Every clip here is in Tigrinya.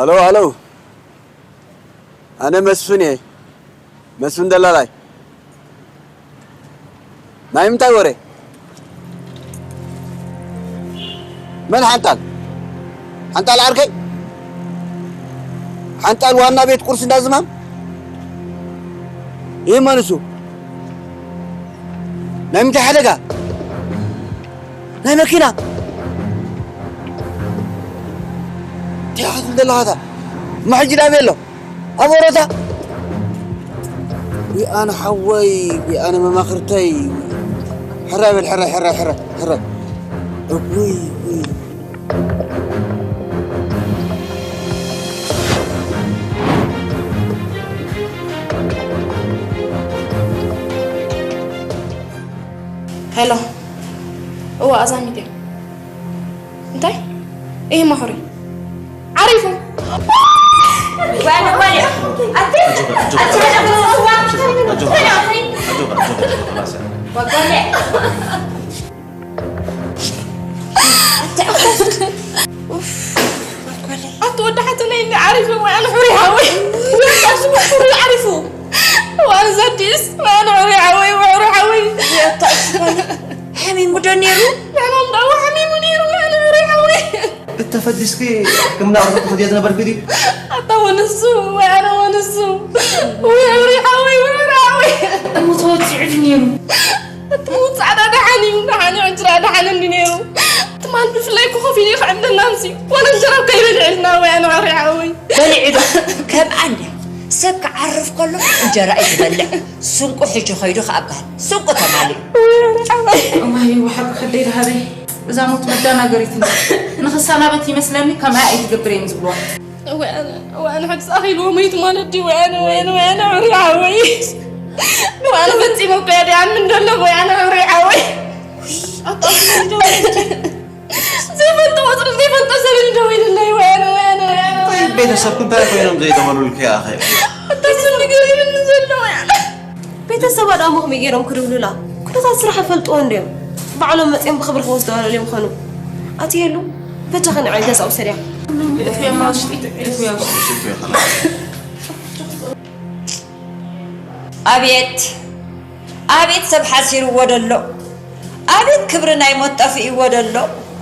ኣሎ፣ ኣሎ። ኣነ መስፍን እየ። መስፍን ደላላይ። ናይ ምንታይ ወረ? መን ሓንጣል? ሓንጣል ዓርከይ? ሓንጣል ዋና ቤት ቁርሲ እንዳ ዝማም? ይህ መን እሱ? ናይ ምንታይ ሓደጋ? ናይ መኪና? እንታይ ሓትብል ዘለኻ እታ? እሞ ሕጂ ዳበይ ኣሎ? ኣብ ወረታ? ወይ ኣነ ሓወይ፣ ወይ ኣነ መማኽርተይ። ሕራይ በል፣ ሕራይ፣ ሕራይ፣ ሕራይ፣ ሕራይ። እውይ፣ እውይ። ሄሎ። እዋ፣ ኣዛሚት እየ። እንታይ? ይሄ ማሁሪ ዓሪፉ። ኣቲ ወዲ ሓተነይ እንዲ ዓሪፉ፣ ወይ ኣነ ሕሩይ ሓወይ። ወይ ኣነ ሕሩይ ሓወይ። ሕሩይ ሓወይ፣ ወይ ኣነ ሕሩይ ሓወይ። ሓሚሙ ዶ ነይሩ? ንሕና እንዳው ሓሚሙ ነይሩ፣ ኣነ ሕሩይ ሓወይ። እተፈዲስኪ ከም ናቕርብ ትኸድዮ ዝነበርኪ ድዩ? ኣታ ወንሱ፣ ወይ ኣነ ወንሱ። ወይ ሕሩይ ሓወይ፣ ወይ ሕሩይ ሓወይ። እሞ ተወጺዑ ድዩ ነይሩ? እቲ ጻዕዳ ደሓን እዩ፣ ደሓን እዩ፣ ዕንጅራ ደሓን እንዲ ነይሩ። ትማል ብፍላይ እኮ ኮፍ ኢሉ ይኽዕብለና ኣምሲ። ዋላ እንጀራ እኮ ይበልዕልና፣ ወይ ኣነ ሕሩይ ሓወይ። በሊዑ ዶ? ከምኣ እንድያ። ሰብ ክዓርፍ ከሎ እንጀራ እዩ ዝበልዕ። ስንቁ ሕጂ ኸይዱ ክኣባል። ስንቁ ተማሊኡ። እዋይ፣ ወሓብ ከደይ ደሃበይ። እዛ ሞት መደናገሪት እዩ። ንኽሰናበት ይመስለኒ ከምኣ ኣይትገብር እዮም ዝብልዋ። ወይ ኣነ፣ ወይ ኣነ ሕጂ ኣኺልዎ መይቱ ማለት ድዩ? ወይ ኣነ፣ ወይ ኣነ፣ ወይ ኣነ፣ ሕሩይ ሓወይ። ወይ ኣነ ፈጺመ እኮ እየ ድኣ ምን ደሎ፣ ወይ ኣነ፣ ሕሩይ ሓወይ። ኣጣ ዘይፈልጦ ወጥሪ ዘይፈልጦ ሰብ ደዊሉለይ፣ ወይ ኣነ፣ ወይ ኣነ፣ ወይ ኣነ፣ ወይ ኣነ። ቤተሰብኩ እንታይ ኮይኖም ዘይደወሉልኪ ኣኸ? ኣታ ስኒ ገሪብኒ ዘሎ፣ ወይ ኣነ። ቤተሰባ ደኣ ሞኽሚ ገይሮም ክድውሉላ? ኩነታት ስራሕ ይፈልጥዎ እንድዮም። ባዕሎም መጺኦም ብኽብሪ ክወስድዋ ደልዮም ኾኑ። ኣትየሉ፣ በጃኺ ንዓይ ገዛ ውሰድያ። እትውያ ውሽጢ፣ እትውያ ውሽጢ። ኣቤት፣ ኣቤት ሰብ ሓሲርዎ ደሎ። ኣቤት ክብሪ ናይ ሞት ጠፊእዎ ደሎ።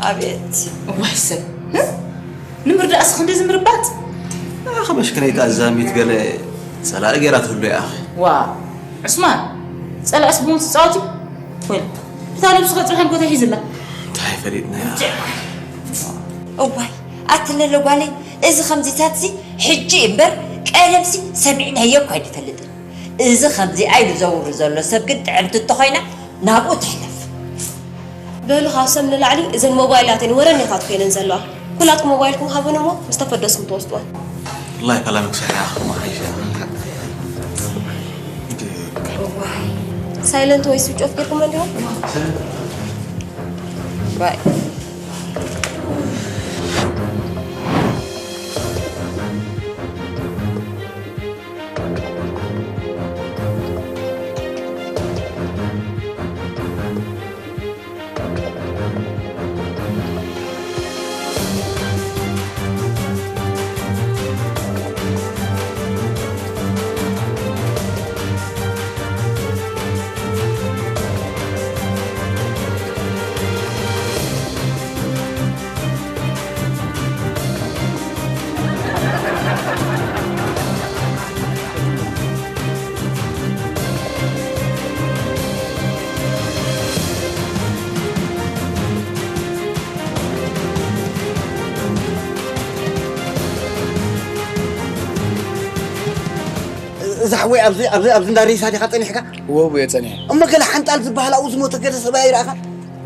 ኣቤት። እዋይ ሰብ። ንምርዳእስ ክንዲ ዝምርባጥ? ኣኸ መሽክነይታ ኣዛሚት ገለ ጸላኢ ገይራ ትህሉ እያ ኣኸ። ዋ፣ ዑስማን፣ ጸላእስ ብሞት ትጻወት እዩ? ወል፣ እታ ነብሱ ከጽንሐን ኮታ ሒዝላ። እንታይ ፈሊጥና እያ? እዋይ፣ ኣትለለ ጓለይ፣ እዚ ከምዚታትሲ ሕጂ እምበር ቀደምሲ ሰሚዕናዮ እኳ ኣይንፈልጥን። እዚ ከምዚኣ ኢሉ ዘውሪ ዘሎ ሰብ ግን ጥዕምቲ እንተኾይና ናብኡ ትሕለፍ። በሉ ካብ ሰብ ንላዕሊ እዘን ሞባይላት እየን ወረኛታት ኮይነን ዘለዋ። ኩላትኩም ሞባይልኩም ሃቡኒ እሞ ምስ ተፈደስኩም ትወስድወን። والله كلامك صحيح يا اخي، ما حيش. እዋይ፣ ሳይለንት ወይ ስዊች ኦፍ ጌርኩም እንዲኹም? ባይ። እዛ ሓወይ ኣብዚ ኣብዚ ኣብዚ እንዳ ሬሳ ዲኻ ጸኒሕካ? እወ እየ ጸኒሐ። እሞ ገለ ሓንጣል ዝበሃል ኣብኡ ዝሞተ ገለ ሰብኣይ ይረኣኻ?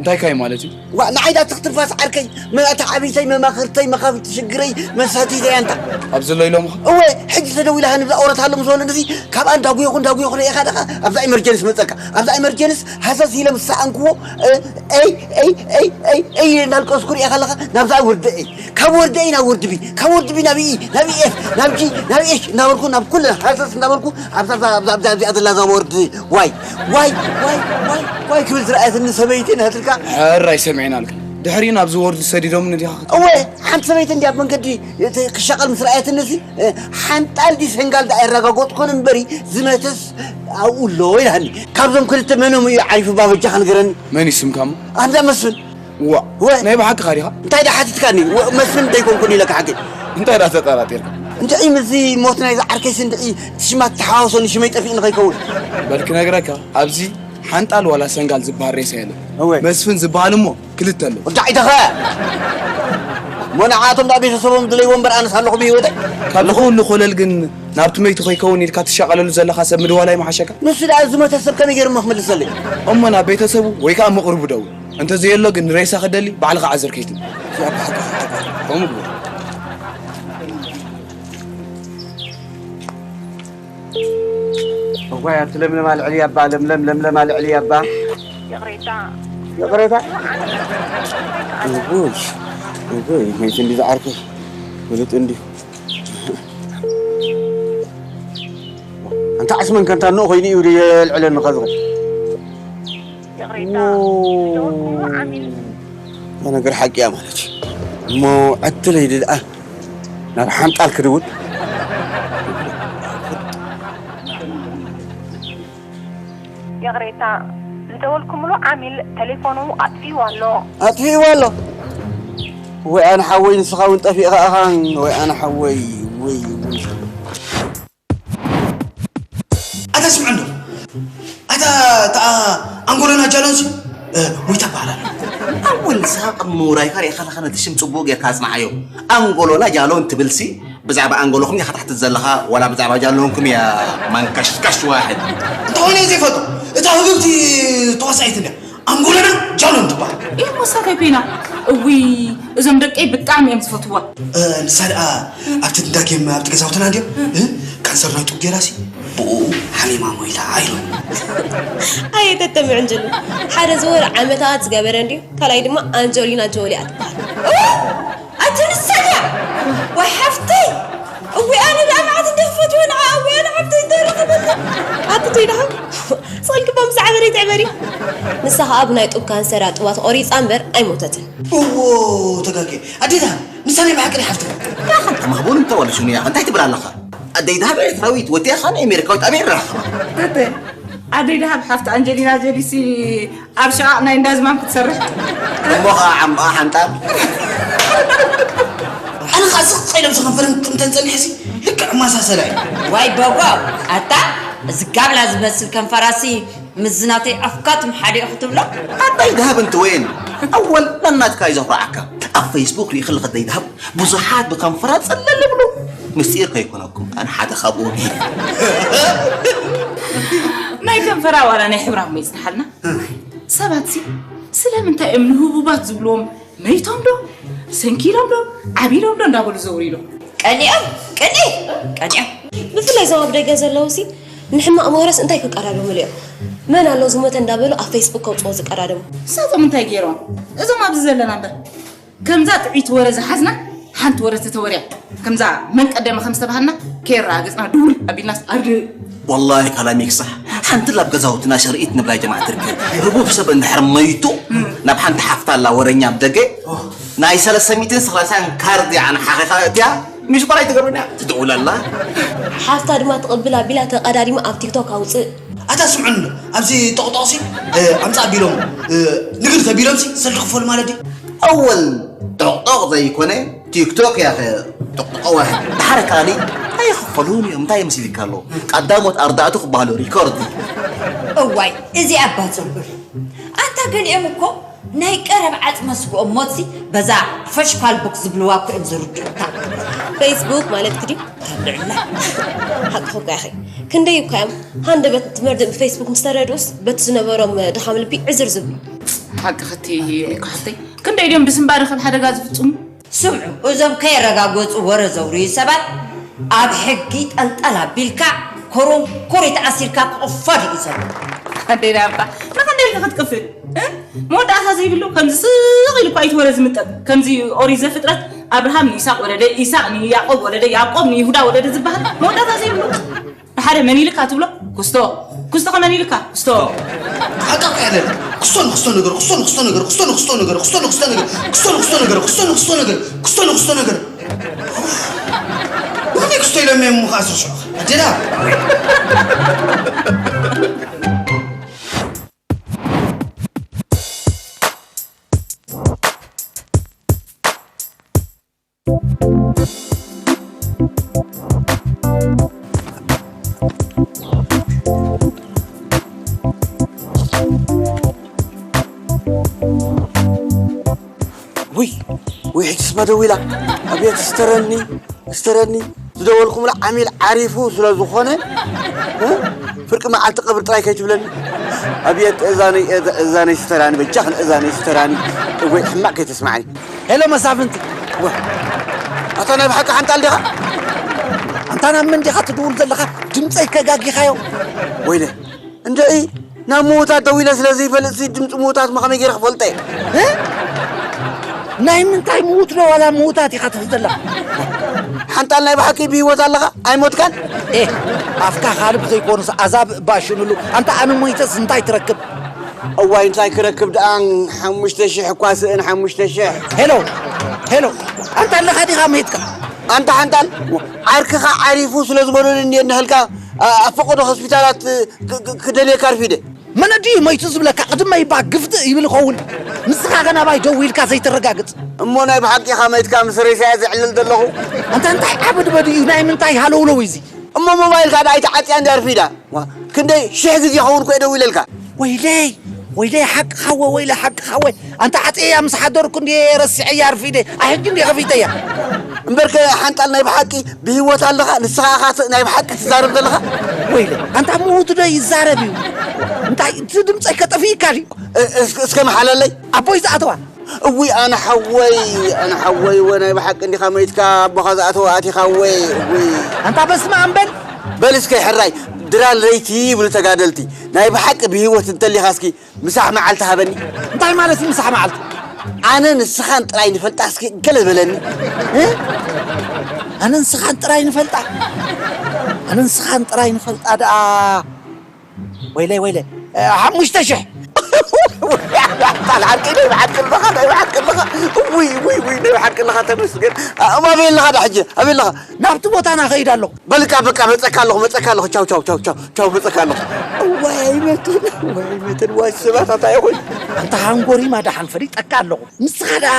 እንታይ ካይ ማለት እዩ? ዋ ንዓይ ዳትኽ ትንፋስ ዓርከይ መእታ ዓቢተይ መማኽርተይ መኻፍቲ ሽግረይ መሳቲተይ ኣንታ ኣብ ዘሎ ኢሎምኻ እወ ሕጂ ተደዊላ ሃንብላ ኦረት ኣሎ ምስ በለኒ እዚ ካብኣ እንዳጉየኹ እንዳጉየኹ ርኢኻ ደኻ ኣብዛ ኢመርጀንስ መፀካ ኣብዛ ኢመርጀንስ ሃሰስ ኢለ ምስ ሰኣንክዎ ኤይ ኤይ ኤይ ኤይ ኤይ እናልቀስኩ ርኢኻ ኣለኻ ናብዛ ውርዲ ኤይ ካብ ወርደይ ናብ ወርድቢ ካብ ወርድቢ ናብ ኢ ናብ ኤፍ ናብ ጂ ናብ ኤሽ እናበልኩ ናብ ኩለን ሃሰስ እናበልኩ ኣብዛ ኣብዛ ኣብዛ ኣብዚኣ ዘላ እዛ ወርዲ ዋይ ዋይ ዋይ ዋይ ዋይ ክብል ዝረኣየትኒ ሰበይቲ ናትልካ ሕራይ ሰሚዕናልካ ድሕሪኡ ናብዚ ወርዲ ሰዲዶምኒ ዲኻ እወ ሓንቲ ሰበይቲ እንዲያ ኣብ መንገዲ ክሻቐል ምስ ረኣየትኒ እዚ ሓንጣል ዲ ሰንጋል ዳ ኣየረጋገጥኩን እምበሪ ዝመተስ ኣብኡ ኣሎ ኢላኒ ካብዞም ክልተ መኖም እዩ ዓሪፉ ባበጃኻ ንገረኒ መን ይስምካሞ ኣንዳ መስፍን ዋ ናይ ብሓቅኻ ዲኻ እንታይ ዳ ሓቲትካኒ መስፍን ደይኮንኩን ኢለካ ሓቂ እንታይ ዳ ተጠራጢርካ እንድዒ ምስዚ ሞት ናይዚ ዓርከይሲ እንድዒ ሽማ ተሓዋውሰኒ ሽመይ ጠፊእኒ ከይከውን በል ክነግረካ ኣብዚ ሓንጣል ዋላ ሰንጋል ዝበሃል ሬሳ የለን እወ መስፍን ዝበሃል እሞ ክልተ ኣሎ ወዳዕ ኢተኸ እሞ ንዓቶም ዳ ቤተሰቦም ድለይዎ እምበር ኣነስ ኣለኹ ብህይወተይ ካብ ዝኹሉ ኮለል ግን ናብቲ መይቱ ከይከውን ኢልካ ትሻቐለሉ ዘለኻ ሰብ ምድዋላይ መሓሸካ ንሱ ደኣ ዝሞተ ሰብ ከመይ ገይሩ እሞ ክምልሰለይ እሞ ናብ ቤተሰቡ ወይ ከዓ ምቕርቡ ደውል እንተዘየሎ ግን ንሬሳ ክደሊ ባዕልኻ ዓዘር ከይትብል ከምኡ ግበር እዋይ ኣብቲ ለምለም ኣልዕሊ ኣባ ለምለም ለምለም ኣልዕሊ ኣባ ይቕሬታ ይቕሬታ እጉይ እጉይ መይት እንዲ ዝዓርከይ ፍሉጥ እንዲሁ ኣንታ ዓስመን ከንታ ንኡ ኮይኑ እዩ የልዕለኒ ከዝኸ ይቕሬታ ዝደወልኩምዎ ዓሚል እታ ነገር ሓቂ እያ ማለት እዩ እሞ ዕድለይ ድኣ ናብ ሓንጣል ክድውል ይቕሬታ ዝደወልኩምሉ ዓሚል ተሌፎኑ ኣጥፊእዎ ኣሎ ኣጥፊእዎ ኣሎ ወይ ኣነ ሓወይ ንስኻ እውን ጠፊእኻ ኢኻ ወይ ኣነ ሓወይ ወይ ወይ ኣታ ስምዐ እንዶ ኣታ እታ ኣንጎሎና ጃሎንሲ ሙይታ በሃል ኣሎ ኣወል ንስኻ ቅድሚ ምውራይካ ርኢኻ ኣለኻ ነቲ ሽም ፅቡቕ ጌርካ ኣፅንዓዮ ኣንጎሎና ጃሎን ትብልሲ ብዛዕባ ኣንጎሎኹም ኢኻ ታሕቲ ዘለኻ ዋላ ብዛዕባ ጃሎንኩም እያ መንከሽከሽ ዋሕድ እንተኾነ እየ ዘይፈቱ እታ ህብብቲ ተዋሳኢት እንድያ ኣንጎሎና ጃሎን ትበሃል። ኢህ መሳተይ ኮይና። እውይ እዞም ደቀይ ብጣዕሚ እዮም ዝፈትዋ። ንሳ ደኣ ኣብቲ እንዳ ጌም ኣብቲ ገዛውትና እንድዮም ካንሰር ናይ ጡብ ጌራሲ ብኡ ሓሚማ ሞይታ ኢሎም። ኣየ ተተ ምዕንጅሉ ሓደ ዝወር ዓመታት ዝገበረ እንድዩ ካልኣይ ድማ ኣንጀሊና ጆሊ እያ ትበሃል። ኣቲ ንሳ ድያ ዋይ ሓፍተይ እወ ኣነ ደኣ መዓት እንደ ክፈትዎ ንዓ እወ ኣነ ሓፍተይ እንደ ረኸበላ ኣቲ ተይ ደኣ ስቕልኪ እባ ምስ ዓበረ ይትዕበሪ ንሳ ኸኣ ብናይ ጡብ ካንሰር እያ ጥባ ተቖሪጻ እምበር ኣይሞተትን። እዎ ተጋግየ ኣዴታ ንሳ ናይ ብሓቂ ናይ ሓፍትኻ። ያኸ ተማህቦን እንተ ዋልሽኑ ያኸ እንታይ ትብል ኣለኻ? ኣደይ ደሃብ ኤርትራዊት ወዲያ ኻን ኣሜሪካዊት ኣበይ ረኸባ? ተተ ኣደይ ደሃብ ሓፍቲ ኣንጀሊና ጆሊሲ ኣብ ሸቓቕ ናይ እንዳ ዝማም ክትሰርሕ። እሞ ኸዓ ዓምኣ ሓንጣብ። ኣነ ኸዓ ስቕ ኢሎም ዝኸንፈረን ክጥምተን ጸኒሐሲ ልክዕ ማሳሰላ እዩ። ዋይ በጓው ኣታ እዚ ጋብላ ዝመስል ከንፈራሲ ምስ ዝናተይ ኣፍካ ትምሓዲኦ ክትብሎ ኣባይ ደሃብ እንተወየን ኣወል ናናትካ እዩ ዘኹርዓካ ኣብ ፌስቡክ ሪኢኽሊ ከደይ ደሃብ ብዙሓት ብከንፈራ ጽለል ይብሉ ምስጢር ከይኮነኩም ኣነ ሓደ ካብኦም እየ ናይ ከንፈራ ዋላ ናይ ሕብራ እሞ ይጽንሓልና። ሰባት ሲ ስለምንታይ እዮም ንህቡባት ዝብልዎም መይቶም ዶ ሰንኪሎም ዶ ዓቢሎም ዶ እንዳበሉ ዘውሩ ኢሎም? ቀኒኦም፣ ቀኒ፣ ቀኒኦም። ብፍላይ እዞም ኣብ ደገ ዘለዉ ሲ ንሕማቕ መወረስ እንታይ ክቀዳደሙ ኢሎም? መን ኣሎ ዝሞተ እንዳበሉ ኣብ ፌስቡክ ከውፅኦ ዝቀዳደሙ? ንሳቶም እንታይ ገይሮም? እዞም ኣብዚ ዘለና እምበር ከምዛ ጥዒት ወረ ዝሓዝና ሓንቲ ወረ ተተወርያ ከምዛ መን ቀደመ ከም ዝተባሃልና ከየረጋገፅና ድውል ኣቢልናስ ኣርድእ። ወላሂ ካላሚክ ሳሕ ሓንቲ ላብ ገዛውትና ሸርኢት ንብላ ጀማዓ ትርከብ። ህቡብ ሰብ እንድሕር መይቱ ናብ ሓንቲ ሓፍታ ኣላ ወረኛ ኣብ ደገ ናይ ሰለስተ ሚእትን ሰላሳን ካርድ ኣንሓኺኻ እትያ ሚስቆል ኣይትገብርን እያ ትድውል ኣላ። ሓፍታ ድማ ትቕብል ኣቢላ ተቐዳዲማ ኣብ ቲክቶክ ኣውፅእ። ኣታ ስምዑኒ ኣብዚ ጦቕጦቕሲ ኣምፃ ኣቢሎም ንግድ ተቢሎምሲ ሰልዲ ክፈሉ ማለት ድዩ? ኣወል ጦቕጦቕ ዘይኮነ ቲክቶክ ያኸ ጦቕጦቕ ዋሕድ ድሓረ ካሊ ኣይኽፈሉን እዮም እንታይ መሲልካ ኣሎ ቀዳሞት ኣርዳእቱ ክበሃሉ ሪኮርድ እዩ። እዋይ እዚ ኣባ ፅንቡል ኣንታ ገሊኦም እኮ ናይ ቀረብ ዓፅመ ስግኦም ሞትሲ በዛ ፈሽኳል ቡክ ዝብልዋ እኮ እዮም ዝርድኡካ። ፌስቡክ ማለትኪ ድዩ? ልዕላ ሓቅኺ እኮ ኢኺ። ክንደይ እኳ እዮም ሃንደበት እቲ መርድእ ብፌስቡክ ምስ ተረድኡስ በቲ ዝነበሮም ድኻም ልቢ ዕዝር ዝብሉ። ሓቅኺ እቲ እኮ ሓፍተይ ክንደይ ድዮም ብስንባደ ካብ ሓደጋ ዝፍፅሙ። ስምዑ እዞም ከየረጋገፁ ወረ ዘውርዩ ሰባት ኣብ ሕጊ ጠልጠል ኣቢልካ ኮሮንኮሪት ኣሲርካ ክቕፈድ እዩ ዘሎ። ኣደይ ዳርታ ንኽንደይ ኢልካ ክትቅፍእ እ? መወዳእታ ዘይብሉ ከምዚ ስቕ ኢሉ እኳ እዩ እቲ ወረ ዝምጠጥ ከምዚ ኦሪት ዘፍጥረት ኣብርሃም ንይስሐቅ ወለደ ይስሐቅ ንያዕቆብ ወለደ ያዕቆብ ንይሁዳ ወለደ ዝበሃል መወዳእታ ዘይብሉ ሓደ መን ኢልካ ትብሎ ክስቶ ክስቶ ከመን ኢልካ ክስቶ ሓቃ ያለ ክስቶ ንክስቶ ነገር ክስቶ ንክስቶ ነገር ክስቶ ንክስቶ ነገር ክስቶ ንክስቶ ነገር ክስቶ ንክስቶ ነገር ክስቶ ንክስቶ ነገር ክስቶ ንክስቶ ነገር ወዲ ክስቶ ኢሎም እዮም ምኻስ ሽዑ ኣዴና ውይ ውይ ሕጂ ስማ ደዊላ ኣቤት ስተረኒ ስተረኒ ዝደወልኩምሉ ዓሚል ዓሪፉ ስለ ዝኾነ ፍርቂ መዓልቲ ቀብር ጥራይ ከይትብለኒ ኣብየት እዛነይ እዛነይ ስተራኒ በጃኽን እዛነይ ስተራኒ ወይ ሕማቕ ከይተስማዓኒ ሄሎ መሳፍንቲ። ወ- ኣታ ናይ ብሓቂ ሓንጣል ዲኻ? ኣንታ ናብ መን ዲኻ ትድውል ዘለኻ? ድምፀይ ከጋጊኻዮ። ወይለ እንደ እይ ናብ ምዉታት ደው ኢለ ስለ ዘይፈልጥ ሲ ድምፂ ምዉታት ሞ ከመይ ገይረ ክፈልጠ እየ? እ? ናይ ምንታይ ምዉት ዶ ዋላ ምዉታት ኢኻ ትብል ዘለኻ? ሓንጣል ናይ ብሓቂ ብህይወት ኣለኻ? ኣይሞትካን? ኤ ኣፍካ ካልብ ዘይኮኑስ ኣዛብ ባሽንሉ። ኣንታ ኣነ ሞይተስ እንታይ ትረክብ? እዋይ እንታይ ክረክብ ደኣ ሓሙሽተ ሽሕ እኳ ስእን ሓሙሽተ ሽሕ ሄሎ ሄሎ ኣንታ ኣለኻ ዲኻ መይትካ ኣንታ ሓንጣል ዓርክኻ ዓሪፉ ስለ ዝበሉኒ እንድየ እናሃልካ ኣብ ፈቐዶ ሆስፒታላት ክደልየካ ኣርፊደ መን ድዩ መይቱ ዝብለካ ቅድመይ እባ ግፍጥእ ይብል ይኸውን ንስኻ ከ ናባይ ደው ኢልካ ዘይተረጋግጽ እሞ ናይ ብሓቂኻ መይትካ ምስ ሬሳየ ዘዕልል ዘለኹ ኣንታ እንታይ ዓበድበድ እዩ ናይ ምንታይ ሃለውለው እዚ እሞ ሞባይልካ ደኣ ኣይተዓጽያን ድያ ኣርፊዳ ዋ ክንደይ ሽሕ ግዜ ኸውን ኮ ደው ኢለልካ ወይለይ ወይለይ ሓቅኻ ወ ወይለ ሓቅኻ ወ ኣንታ ዓፀያ ምስ ሓደርኩ እንዲ ረሲዐያ ኣርፊደ ኣሕጂ እንዲ ከፊተያ እምበርከ ሓንጣል ናይ ብሓቂ ብህይወት ኣለኻ ንስኻ ኢኻ ናይ ብሓቂ ትዛረብ ዘለኻ ወይለ ኣንታ ምዉት ዶ ይዛረብ እዩ እንታይ እቲ ድምፀይ ከጠፍእካ ድዩ እስከ መሓለለይ ኣቦይ ዝኣተዋ እውይ ኣነ ሓወይ ኣነ ሓወይ ወ ናይ ብሓቂ እንዲኻ መይትካ ኣቦኻ ዝኣተወ ኣቲኻ ወይ እውይ ኣንታ በስመ ኣም በል በል እስከ ሕራይ ድራር ለይቲ ይብሉ ተጋደልቲ ናይ ብሓቂ ብህይወት እንተሊኻ እስኪ ምሳሕ መዓልቲ ሃበኒ እንታይ ማለት እዩ ምሳሕ መዓልቲ ኣነ ንስኻን ጥራይ ንፈልጣ እስኪ ገለ በለኒ እ? ኣነ ንስኻን ጥራይ ንፈልጣ ኣነ ንስኻን ጥራይ ንፈልጣ ደኣ ወይለይ ወይለይ ሓሙሽተ ሽሕ ጣል ዓርቂ ናይ ብሓቂ ኣለኻ ናይ ብሓቂ ኣለኻ ውይ ውይ ውይ ናይ ብሓቂ ኣለኻ ተመስገን ኣማበይ ኣለኻ ዳ ሕጂ ኣበይ ኣለኻ ናብቲ ቦታና ከይድ ኣለኹ በልካ በቃ መፀካ ኣለኹ መፀካ ኣለኹ ቻው ቻው ቻው ቻው ቻው መፀካ ኣለኹ ዋይ መትን ዋይ መትን ዋይ ሰባት ኣታ ይኹን ኣንታ ሃንጎሪማ ደሓን ፈሊጠካ ኣለኹ ንስኻ ደኣ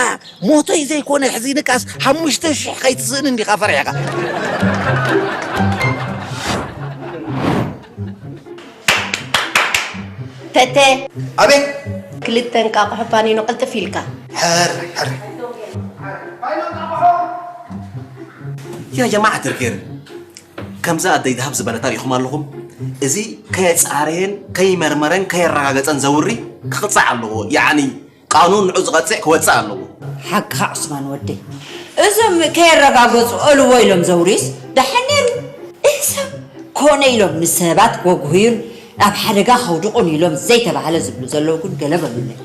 ሞተይ ዘይኮነ ሕዚንካስ ሓሙሽተ ሽሕ ከይትስእን እንዲኻ ፈሪሕኻ ተተ ኣቤት ክልተ እንቃቑሑ ፓኒኖ ቅልጥፍ ኢልካ። ሕር ሕር يا جماعة الخير ከምዛ ኣደይ ደሃብ ዝበለታ ርኢኹም ኣለኹም? እዚ ከየጻረየን ከይመርመረን ከየረጋገጸን ዘውሪ ክቕጻዕ ኣለዎ። ያዕኒ ቃኑን ንዑ ዝቐጽዕ ክወጽእ ኣለዎ። ሓቅኻ ዑስማን ወደይ፣ እዞም ከየረጋገጹ እልዎ ኢሎም ዘውርዩስ ደሓን ነይሩ። እዞም ኮነ ኢሎም ንሰባት ከጉህዩን ኣብ ሓደጋ ከውድቑን ኢሎም ዘይተባህለ ዝብሉ ዘለዉ ግን ገለ በሉለይ።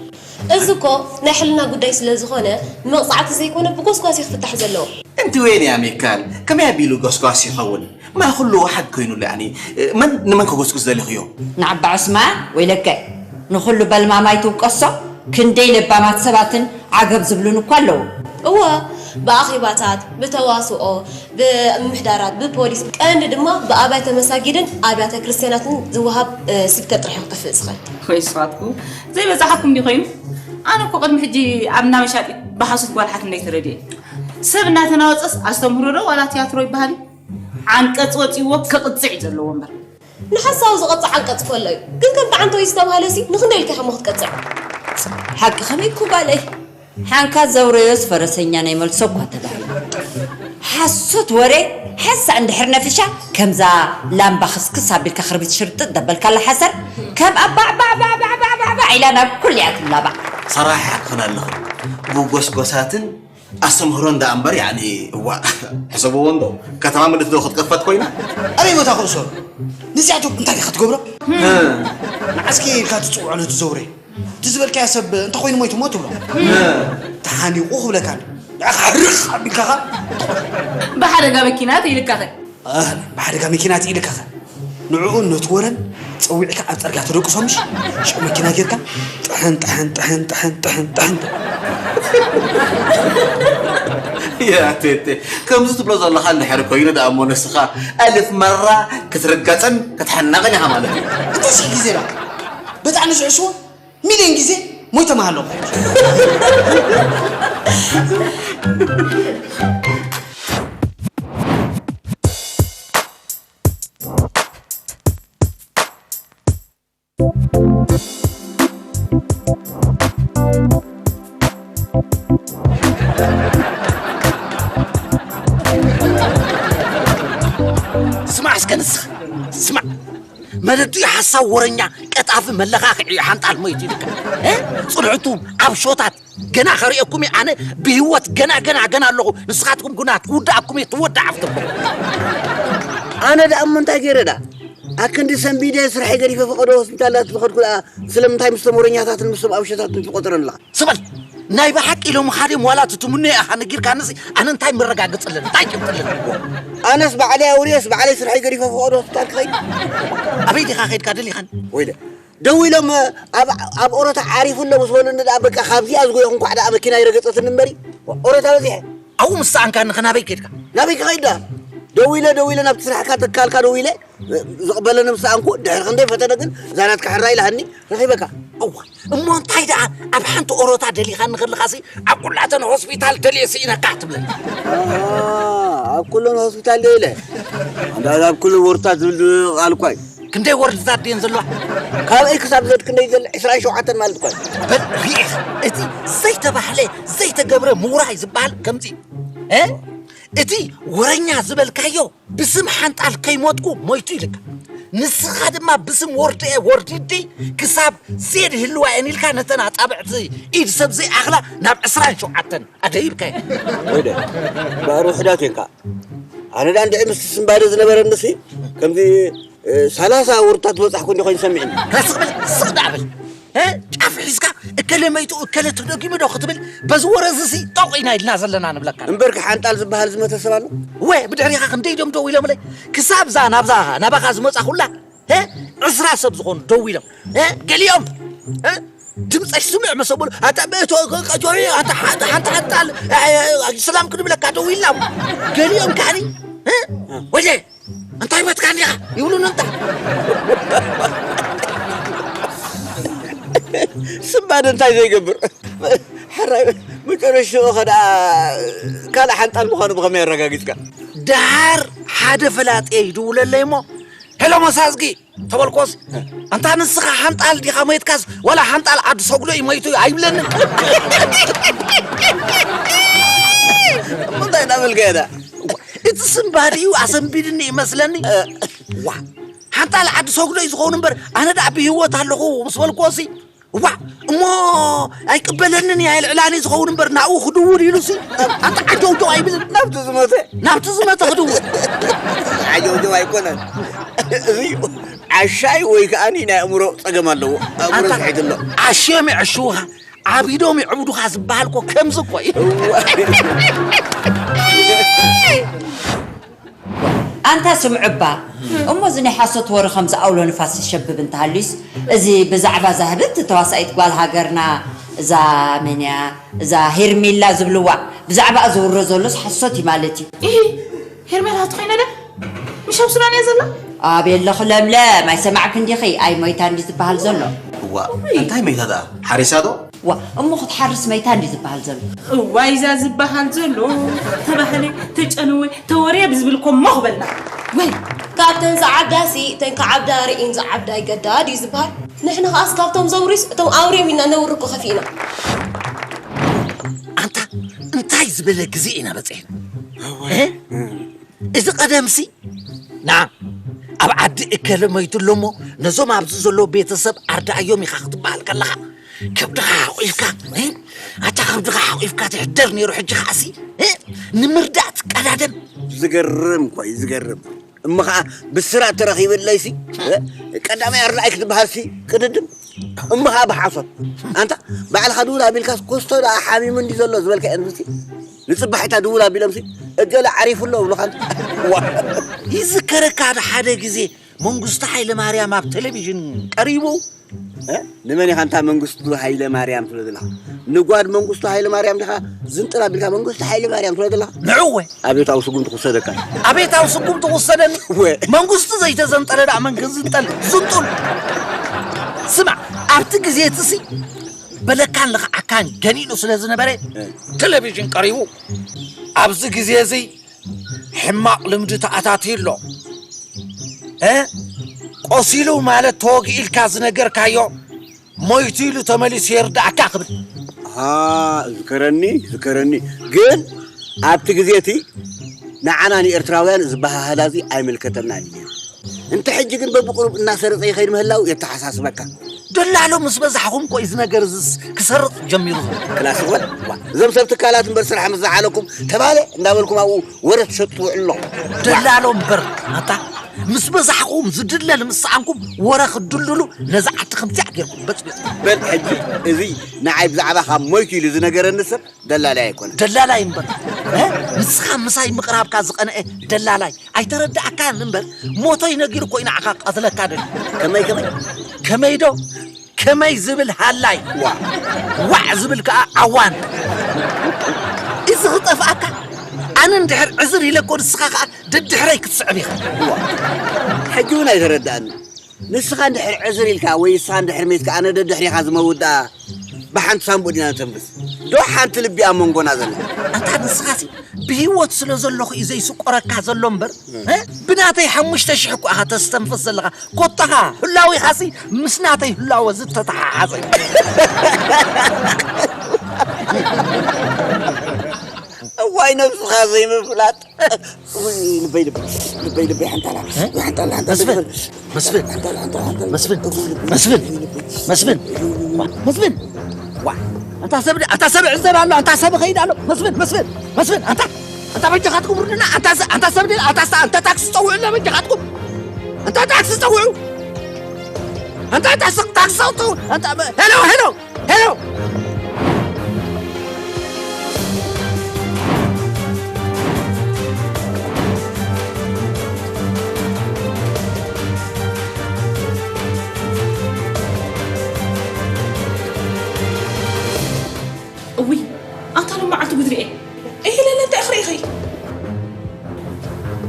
እዚ እኮ ናይ ሕልና ጉዳይ ስለ ዝኾነ መቕጻዕቲ ዘይኮነ ብጎስጓስ እዩ ክፍታሕ ዘለዎ። እንቲ ወይን እያ ሚካል፣ ከመይ ኣቢሉ ጎስጓስ ይኸውን? ማይ ኩሉ ዋሓድ ኮይኑሉ፣ ያኒ፣ መን ንመን ከጎስጉስ ደሊኽዮ? ንዓባ ዑስማን፣ ወይለከ፣ ንኹሉ በልማማይ ትውቀሶ፣ ክንደይ ለባማት ሰባትን ዓገብ ዝብሉን እኳ ኣለዉ። እወ፣ ብኣኼባታት፣ ብተዋስኦ፣ ብምምሕዳራት፣ ብፖሊስ፣ ቀንዲ ድማ ብኣብያተ መሳጊድን ኣብያተ ክርስትያናትን ዝወሃብ፣ እ፣ ስብከት ጥራሕ እዩ ክጥፍእ ዝኽእል። ወይ ንስኻትኩም ዘይበዛሓኩም ድዩ ኮይኑ? ኣነ እኮ ቅድሚ ሕጂ ኣብ እንዳ መሻጢት ብሓሶት ጓል ሓትነይ ተረድኤ። ሰብ እናተናወጸስ ኣስተምህሮ ዶ ዋላ ትያትሮ ይበሃል እዩ? ዓንቀጽ ወጺእዎ ክቕጽዕ እዩ ዘለዎ እምበር። ንሓሳዊ ዝቐጽዕ ዓንቀጽ እኮ ኣሎ እዩ። ግን ከምቲ ዓንተወይ ዝተባህለ ሲ ንኽንደይ ኢልካ ኢኻ እሞ ክትቀጽዕ? ሓቂ ከመይ እኮ ጓለይ? ሓንካት ዘውረዮስ ፈረሰኛ ናይ መልሶ እኳ ተባሂሉ። ሓሶት ወረ ሓንሳእ እንድሕር ነፊሻ፣ ከምዛ ላምባ ክስክስ ኣቢልካ ክርቢት ሽርጥጥ ደበልካላ ሓሰር፣ ካብ ኣባዕባዕባዕባዕባዕባዕ ኢላ ናብ ኩሉ እያ ትላባዕ። ሰራሕ ሓቅኽን ኣለኽን። ብጎስጎሳትን ኣስተምህሮን ደኣ እምበር፣ ያኒ፣ እዋ፣ ሕሰብዎ እንዶ፣ ከተማ ምልስ ዶ ክትቅፈት ኮይና? ኣበይ ቦታ ክእሰሩ? ነዚኣቶም እንታይ ኢኻ ትገብሮ? እ። ንዓስኪ ኢልካ ትጽውዖ ነቲ ዘውሬ። እቲ ዝበልካዮ ሰብ እንተኾይኑ ሞይቱ እሞ ትብሎ። እ። ተሓኒቑ ክብለካ ኣሎ። ንዓኻ ሕርቕ ኣቢልካ ኸኣ ብሓደጋ መኪና ተይልካኸ? ኣህ፣ ብሓደጋ መኪና ተይልካኸ? ንዕኡን ነቲ ወረን ጸዊዕካ ኣብ ጸርግያ ተደቅሶ ምሽ? ሽዑ መኪና ጌርካ ጥሕን፣ ጥሕን፣ ጥሕን፣ ጥሕን፣ ጥሕን፣ ጥሕን። ያ ቴቴ፣ ከምዚ ትብሎ ዘለኻ እንድሕር ኮይኑ ደኣ እሞ ንስኻ ኣልፍ መራ ክትርገጽን ክትሕነቕን ኢኻ ማለት እዩ። እንተ ሽሕ ግዜ ደኣ በጣዕሚ ዝሕስዎ ሚልዮን ግዜ ሞይተ ምሃለኹ። ስማዕ እስከ ንስኻ፣ ስማዕ። መለቱ ሓሳብ ወረኛ፣ ቀጣፊ፣ መለኻኽዒ ሓንጣል ሞይቱ ኢልካ። እ? ጽንዕቱ ኣብ ሾታት ገና ከርእየኩም እየ ኣነ ብህይወት ገና፣ ገና፣ ገና ኣለኹ። ንስኻትኩም ግና ክውድኣኩም እየ፣ ትወዳእ ኣብትም። ኣነ ደኣ እሞ እንታይ ገይረ ደኣ? ኣክንዲ ሰንቢደ ስርሐይ ገዲፈ ፈቐዶ ሆስፒታላት ዝኸድኩ ደኣ ስለምንታይ ምስቶም ወረኛታትን ምስቶም ኣብ ሾታትን ትቆጽረን ኣለኻ? ስበል! ናይ ብሓቂ ኢሎም ሓደ ዋላ እቲ ትምነዮ ኢኻ ነጊርካንሲ ኣነ እንታይ መረጋገጽ ኣለኒ? እንታይ ጭብጢ ኣለኒ? ኣነስ ባዕለይ ኣውርየስ ባዕለይ ስርሐይ ገዲፈ ፈቐዶ ሆስፒታል ክኸይድ? ኣበይ ዲኻ ከይድካ ደሊኻን? ወይለ ደዊሎም ኣብ፣ ኣብ ኦሮታ ዓሪፉ ኣሎ ምስ በሉኒ ደኣ በቃ ካብዚኣ ዝጎየኹ እንኳዕ ደኣ መኪና ይረገጸትኒ እምበሪ ኦሮታ በጺሐ። ኣብኡ ምስ ሰኣንካኒ ከ ናበይ ከይድካ? ናበይ ክኸይድ ደኣ? ደዊለ፣ ደዊለ ናብቲ ስራሕካ ትካልካ ደዊለ ዝቕበለኒ ምስ ሰኣንኩ ድሕሪ ክንደይ ፈተነ ግን እዛ ናትካ ሕራይ ኢላሃኒ ረኺበካ። እዋ፣ እሞ እንታይ ደኣ ኣብ ሓንቲ ኦሮታ ደሊኻኒ ከለኻሲ ኣብ ኩላተን ሆስፒታል ደልየ ስኢነካ ትብለኒ? ኣሃ፣ ኣብ ኩለን ሆስፒታል ደይለ። እንዳ ኣብ ኩለን ወርታት ዝብል ቃል እኳ እዩ። ክንደይ ወርድታት ድየን ዘለዋ? ካብ ኤክስ ኣብ ዘድ ክንደይ ዘለ? ዕስራን ሸውዓተን ማለት እኳ እዩ። በል ርኢኻ፣ እቲ ዘይተባህለ ዘይተገብረ ምውራይ ዝበሃል ከምዚ እዩ። እ? እቲ ወረኛ ዝበልካዮ ብስም ሓንጣል ከይሞትኩ ሞይቱ ኢልካ። ንስኻ ድማ ብስም ወርድኤ ወርዲዲ ክሳብ ዜድ ይህልዋ እየን ኢልካ ነተን ኣጻብዕቲ ኢድ ሰብ ዘይኣኽላ ናብ ዕስራን ሸውዓተን ኣደይብካዮ። ወይደ፣ ባዕሪ ውሕዳት እየን ከኣ። ኣነ ደኣ እንድዒ ምስቲ ስምባደ ዝነበረንሲ ከምዚ፣ እ፣ ሰላሳ ወርታት ዝበጻሕኩ እንዲ ኮይኑ ሰሚዕኒ። ከስቕ ብል፣ ስቕ ደኣ ብል። እ? ጫፍ ሒዝካ እከለ መይቱ እከለ ተደጊሙ ዶ ክትብል በዚ ወረ እዚ ሲ ጠቑ ኢና ኢልና ዘለና ንብለካ። እምበርካ ሓንጣል ዝበሃል ዝመተ ሰብ ኣሎ? ወ ብድሕሪኻ ክንደይ ድዮም ደው ኢሎምለይ? ክሳብ እዛ ናብዛ ናባኻ ዝመጻኹላ፣ እ? ዕስራ ሰብ ዝኾኑ ደው ኢሎም። እ? ገሊኦም፣ እ? ድምጸሽ ስምዕ መሰ በሉ፣ ኣታ በእቶ፣ ኣታ ሓንጣ፣ ሓንጣ፣ ሓንጣል፣ እ፣ ሰላም ክንብለካ ደው ኢልና። ገሊኦም ከዓኒ፣ እ? ወይለ፣ እንታይ በትካ እንዲኻ? ይብሉኒ እንታ። ስምባደ እንታይ ዘይገብር? ሕራይ መጨረሽትኡ ኸ ደኣ ካልእ ሓንጣል ምዃኑ ብኸመይ ኣረጋጊጽካ? ደሓር ሓደ ፈላጥየ ይድውለለይ እሞ፣ "ሄሎ መሳዝጊ" ተበልኮስ፣ "ኣንታ ንስኻ ሓንጣል ዲኻ ሞይትካስ ዋላ ሓንጣል ዓዲ ሰጉዶ እዩ ሞይቱ?" ኣይብለንን። እንታይ እናበልካ እያ ደኣ? እቲ ስንባዲኡ ኣሰንቢድኒ ይመስለኒ። ዋ፣ ሓንታ ለዓዲ ሰጉዶ እዩ ዝኸውን እምበር፣ ኣነ ደኣ ብህይወት ኣለኹ ምስ በልክዎሲ፣ ዋ፣ እሞ ኣይቅበለንን እየ፣ ኣይልዕላን እዩ ዝኸውን እምበር፣ ናብኡ ክድውል ኢሉሲ፣ ኣታ ዓጀውጀው ኣይብልን። ናብቲ ዝመተ? ናብቲ ዝመተ ክድውል። ዓጀውጀው ኣይኮነን። እዚ ዓሻይ ወይ ከኣኒ ናይ ኣእምሮ ጸገም ኣለዎ። ኣእምሮ ኣታ ዝሒድ ኣሎ። ዓሽዮም ይዕሽውኻ፣ ዓቢዶም ይዕብዱኻ ዝበሃል እኮ ከምዚ እኮ እዩ። እዋ። ኣንታ ስምዑባ፣ እሞ እዚ ናይ ሓሶት ወረ ከምዚ ኣውሎ ንፋስ ዝሸብብ እንተሃልዩስ፣ እዚ ብዛዕባ እዛ ህብቲ ተዋሳኢት ጓል ሃገርና፣ እዛ መን እያ? እዛ ሄርሜላ ዝብልዋ፣ ብዛዕባኣ ዝውረ ዘሎስ ሓሶት እዩ ማለት እዩ። ኢሂ፣ ሄርሜላ ትኾይነ ዶ? ምሽ ኣብ ሱዳን እያ ዘላ? ኣቤለኺ ለምለም፣ ኣይሰማዕክን ዲኺ? ኣይ ሞይታ እንዲ ዝበሃል ዘሎ። እዋ፣ እንታይ መይታ ደኣ? ሓሪሳ ዶ? ዋ፣ እሞ ክትሓርስ መይታ እንዲ ዝበሃል ዘሎ። እዋይ፣ እዛ ዝበሃል ዘሎ ተባህለ፣ ተጨነወ፣ ተወርየ ብዝብል እኮ ሞኽ በልና። ወይ፣ ካብተን ዝዓብዳሲ፣ እተን ክዓብዳ ርኢን ዝዓብዳ ይገዳ ድዩ ዝበሃል? ንሕና ከኣስ ካብቶም ዘውሪስ፣ እቶም ኣውርዮም ኢና ነውሪ እኮ ከፊእና። ኣንታ፣ እንታይ ዝበለ ግዜ ኢና በጺሕና? እ? እዚ ቀደምሲ፣ ና፣ ኣብ ዓዲ እከለ ሞይቱ ኣሎ እሞ፣ ነዞም ኣብዚ ዘለዉ ቤተሰብ ኣርዳእዮም ኢኻ ክትበሃል ከለኻ፣ ከብድኻ ሓቑፍካ፣ እ? ኣታ ከብድኻ ሓቑፍካ ትሕደር ነይሩ፣ ሕጂ ኸኣሲ፣ እ? ንምርዳእ ትቀዳደም። ዝገርም እኮ እዩ፣ ዝገርም። እሞ ኸዓ ብስራት ተረኺብለይሲ፣ እ? ቀዳማይ ኣርዳኣይ ክትበሃልሲ ቅድድም። እሞ ኸዓ ብሓሶት። ኣንታ፣ ባዕልኻ ድውል ኣቢልካስ ኮስቶ ደኣ ሓሚሙ እንዲ ዘሎ ዝበልካ እየን ምስቲ። ንጽባሒታ ድውል ኣቢሎምሲ፣ እገለ ዓሪፉ ኣሎ እብሉኻ። ዋ። ይዝከረካ ዶ ሓደ ግዜ መንግስቱ ሃይለማርያም ኣብ ቴሌቪዥን ቀሪቡ? እ? ንመን ኢኻ እንታ መንግስቱ ሃይለማርያም ትብሎ ዘለኻ? ንጓድ መንግስቱ ሃይለማርያም ዲኻ ዝንጥል ኣቢልካ መንግስቱ ሃይለማርያም ትብሎ ዘለኻ? ንዕወ። ኣብዮታዊ ስጉምቲ ክውሰደካ። ኣብዮታዊ ስጉምቲ ክውሰደኒ? ወ። መንግስቱ ዘይተዘንጠለ ደኣ መን ክንዝንጠል? ዝንጡል። ስማዕ፣ ኣብቲ ግዜ እትሲ በለካን ልኽዓካን ገኒኑ ስለ ዝነበረ እ። ቴሌቪዥን ቀሪቡ። ኣብዚ ግዜ እዚ ሕማቕ ልምዲ ተኣታትዩ ኣሎ። እ? ቆሲሉ ማለት ተወጊኡ ኢልካ ዝነገርካዮ ሞይቱ ኢሉ ተመሊሱ የርድኣካ ክብል። ኣሃ፣ ዝከረኒ፣ ዝከረኒ። ግን ኣብቲ ግዜ እቲ ንዓና ንኤርትራውያን ዝበሃህላ እዚ ኣይምልከተናን እዩ ነይሩ። እንተ ሕጂ ግን በብቁሩብ እናሰረጸ ይኸይድ ምህላው የተሓሳስበካ። ደላሎ ምስ በዛሕኹም እኮ እዩ እዚ ነገር እዚስ ክሰርጽ ጀሚሩ ዘሎ። ክላስ እወን፣ ዋ፣ እዞም ሰብ ትካላት እምበር ስራሕ ምስ ዝዓለኩም ተባለ እንዳበልኩም ኣብኡ ወረ ትሸጡ ትውዕሉ ኣለኹም። ደላሎ እምበር ኣታ ምስ በዛሕኹም ዝድለ ንምስኣንኩም ወረ ክድልድሉ ነዚ ዓዲ ከምዚኣ ጌርኩም በጽቢጽ። በል ሕጂ እዚ ንዓይ ብዛዕባ ካብ ሞይቱ ኢሉ ዝነገረኒ ሰብ ደላላይ ኣይኮነን። ደላላይ እምበር፣ እ? ንስኻ ምሳይ ምቕራብካ ዝቐንአ ደላላይ ኣይተረድኣካን እምበር፣ ሞተይ ነጊሩ እኮ እዩ ንዓኻ ክቐትለካ ደልዩ። ከመይ፣ ከመይ? ከመይ ዶ? ከመይ ዝብል ሃላይ። ዋ። ዋዕ ዝብል ከኣ ዓዋን። እዚ ክጠፍኣካ፣ ኣነ እንድሕር ዕዝር ኢለ እኮ ንስኻ ከኣ ደድሕረይ ክትስዕብ ኢኻ። ዋ። ሕጂ እውን ኣይተረድኣኒ። ንስኻ እንድሕር ዕዝር ኢልካ ወይ ንስኻ እንድሕር ሜትካ ኣነ ደድሕሪኻ ዝመውት ደኣ ብሓንቲ ሳንቡእ ዲና ንተንፍስ? ዶ ሓንቲ ልቢ ኣብ መንጎና ዘላ? ኣንታ ንስኻሲ ብህይወት ስለ ዘለኹ እዩ ዘይስቆረካ ዘሎ እምበር፣ እ? ብናተይ ሓሙሽተ ሽሕ እኮ ኢኻ ተስተንፍስ ዘለኻ። ኮታኻ ህላዊኻሲ ምስ ናተይ ህላወ ዝተተሓሓዘ። እዋይ ነብስኻ ዘይምፍላጥ። ውይ፣ ልበይ፣ ልበይ፣ ልበይ፣ ልበይ፣ ሓንታ ኣላ። እ? ሓንታ ኣላ፣ ሓንታ ኣላ፣ መስፍን፣ ልበይ። መስፍን፣ ሓንታ ኣላ፣ ሓንታ ኣላ፣ ሓንታ ኣላ። መስፍን፣ ልበይ፣ ልበይ፣ መስፍን፣ ልበይ። መስፍን። ዋ፣ መስፍን። ዋ፣ ኣንታ ሰብ፣ ኣንታ ሰብ ዕዘብ ኣሎ፣ ኣንታ ሰብ ኸይድ ኣሎ። መስፍን፣ መስፍን፣ መስፍን፣ ኣንታ፣ ኣንታ በጃኻትኩም ርዱና፣ ኣንታ ስ-፣ ኣንታ ሰብ ድል፣ ኣንታ ስ-፣ ኣንታ ታክሲ ጸውዑ ኣሎ በጃኻትኩም። ኣንታ ታክሲ ጸውዑ። ኣንታ ታክሲ፣ ታክሲ ጸውዑ። ኣንታ፣ ሄሎ፣ ሄሎ። ሄሎ! እውይ፣ ኣታ ሎም መዓልቲ ጉድ ርኤ። እሂ፣ ለለ፣ እንታይ ክርኢ ኢኺ?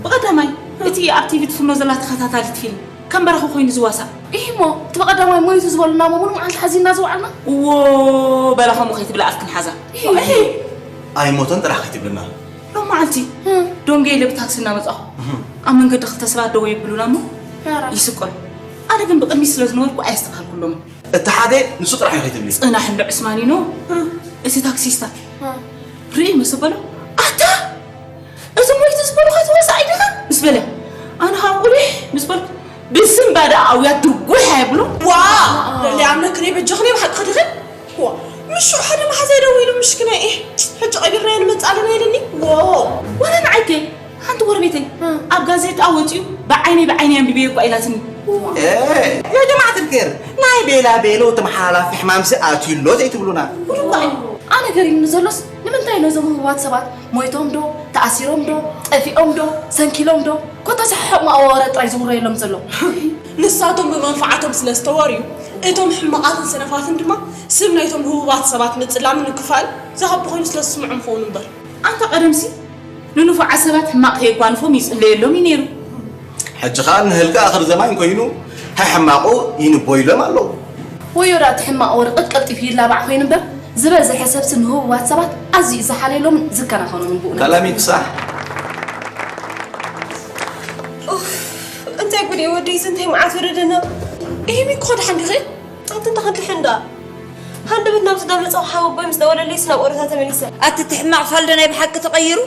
ብቐዳማይ፣ እቲ ኣብ ቲቪ ትፍኖ ዘላ ተኸታታሊት ፊልም፣ ከም በራኺ ኮይኑ ዝዋሳእ። ኢሂ እሞ፣ እቲ ብቐዳማይ ሞይቱ ዝበሉና እሞ፣ ሙሉእ መዓልቲ ሓዚንና ዝወዓልና? እዎ፣ በላ ከምኡ ከይትብላ ኣፍክን ሓዛ። ኢሂ። ኣይሞተን ጥራሕ ከይትብልና። ሎም መዓልቲ፣ ዶንጌ ኢለ ብታክሲ እናመጻኹ፣ ኣብ መንገዲ ክልተ ሰባት ደው የብሉና እሞ፣ ኧረ። ይስቆል። ኣነ ግን ብቕድሚት ስለ ዝነበርኩ ኣየስተብሃልኩሎምን። እቲ ሓደ ንሱ ጥራሕ እዩ ከይትብሊ። ጽናሕ እንዶ ዕስማኒኖ፣ እቲ ታክሲስታ፣ ርኢ መሰ በሎ፣ ኣታ፣ እዚ ሞይቱ ዝበሉኻ በለ። ኣነ ካብ ቁሊሕ ምስ በልኩ ብስም ባዳ ኣውያት ድርጉሕ ኣይብሎ። ዋ! ደሊ ኣምነ ክነይ በጃኽኒ ብሓቂ ዲኺ? ዋ! ምሽ ሓደ መሓዛይ ደዊሉ ምሽክና እየ። ሕጂ ቀቢርናዮ ንመጽእ ኣለና ኢልኒ። ዎ! ወረ ንዓይከ ሓንቲ ጎረቤተይ ኣብ ጋዜጣ ወጺኡ ብዓይነይ ብዓይነይ ኣንቢበዮ እኳ ኢላትኒ። يا جماعة الخير، ናይ ቤላ ቤሎ ተመሓላፊ ሕማምሲ ኣትዩ ኣሎ ዘይትብሉና? ኣነ ገሪምኒ ዘሎስ ንምንታይ ነዞም ህቡባት ሰባት ሞይቶም ዶ ተኣሲሮም ዶ ጠፊኦም ዶ ሰንኪሎም ዶ ኮታስ ሕሕቕ መዋወረ ጥራይ ዝውረየሎም ዘሎ? ንሳቶም ብመንፍዓቶም ስለ ዝተወርዩ እቶም ሕማቓትን ሰነፋትን ድማ ስም ናይቶም ህቡባት ሰባት ምጽላምን ምክፋእን ዝሃቢ ኮይኑ ስለ ዝስምዖም ክኸውን እምበር። ኣንታ ቀደምሲ ንንፉዓት ሰባት ሕማቕ ከየጓንፎም ይጽለየሎም እዩ ነይሩ። ሕጂ ኸኣ ንህልቂ ኣኽር ዘማን ኮይኑ ሕሕማቑ ይንቦ ኢሎም ኣለዉ። ወዮ ደኣ እቲ ሕማቕ ወረ ቀልቀልጢፉ ይላባዕ ኮይኑ እምበር ዝበዝሐ ሰብሲ ንህቡባት ሰባት ኣዝዩ እዩ ዝሓልየሎምን ዝከናኸኖምን ብእውነት። ከላሚት ሳሕ እንታይ ጉድ እዩ ወደይ እንታይ መዓት ወረደና። ይህም ይኮ ድሓን ዲኺ? ኣንቲ እንተ ክንድሕን ደኣ ሃንደበት ናብ ዝዳ መጻኹ ሓወቦይ ምስ ደወለለይ ናብ ኦረታ ተመሊሰ። ኣቲ እቲ ሕማቕ ፋልዶ ናይ ብሓቂ ተቐይሩ?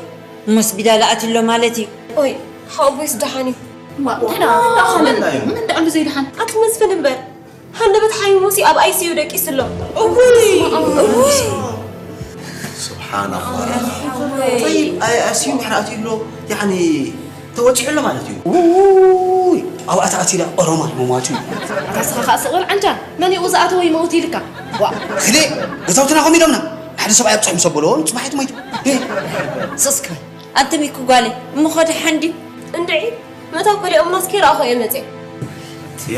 እሞ ስፒታል ኣትዩ ኣሎ ማለት እዩ። ኦይ ሓወቦይስ ደሓን እዩ። ዋ እንታይ ደኣ እንታይ ደኣ ኸመን ምን ደኣ ሉ ዘይደሓን? ኣቲ መስፍን እምበር ሃንደበት ሓሚሙሲ ኣብ ኣይሲዩ ደቂሱ ኣሎ። እውይ እውይ سبحان الله طيب ኣይሲዩ እንድሕር ኣትዩ ኣሎ ያኒ ተወፂዑ ኣሎ ማለት እዩ። ውይ ኣብኣ ተኣትዩ ኢላ ኦሮማ ይመሟት እዩ። ኣታ ስኻ ኸኣ ስቕ በል ዓንጃል መን እዩ ዝኣተወ ይመውት ኢልካ። ዋ ክሌ ገዛውትና ከምኡ ኢሎምና ሓደ ሰብኣይ ኣብፅሑ ምስ ኣበልዎ ፅባሒት ሞይቱ። ስስከ ኣንቲ ሚኪ ጓለይ እሞ ኸ ደሓን ድዩ? እንድዒ ምእታው ከሊኦምናስ ከይረኣኹ እየ መፅየ።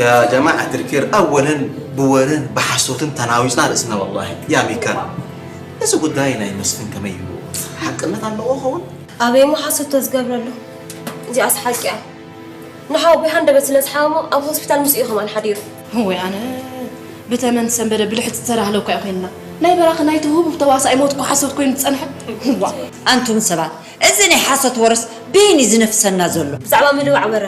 يا جماعة الخير أولا ብወረን ብሓሶትን ተናዊፅና ርእስና والله يا ሚካ። እዚ ጉዳይ ናይ መስፍን ከመይ እዩ? ሓቅነት ኣለዎ ኸውን? ኣበይ እሞ ሓሶት ተዝገብረሉ? እዚኣስ ሓቂ እያ። ንሓወቦይ ሃንደበት ስለ ዝሓመሞ ኣብ ሆስፒታል ምስኡ እዩ ከማን ሓዲሩ። እወይ ኣነ ብተመን ሰንበደ ብልሕቲ ዝተዳህለኳ እዩ ኮይንና ናይ በራኺ ናይቲ ህቡብ ተዋሳኣይ ሞት እኮ ሓሶት ኮይኑ ዝጸንሐ ዋ ኣንቱም ሰባት እዚ ናይ ሓሶት ወረስ በየን እዩ ዝነፍሰና ዘሎ? ብዛዕባ ምልባዕ ወረ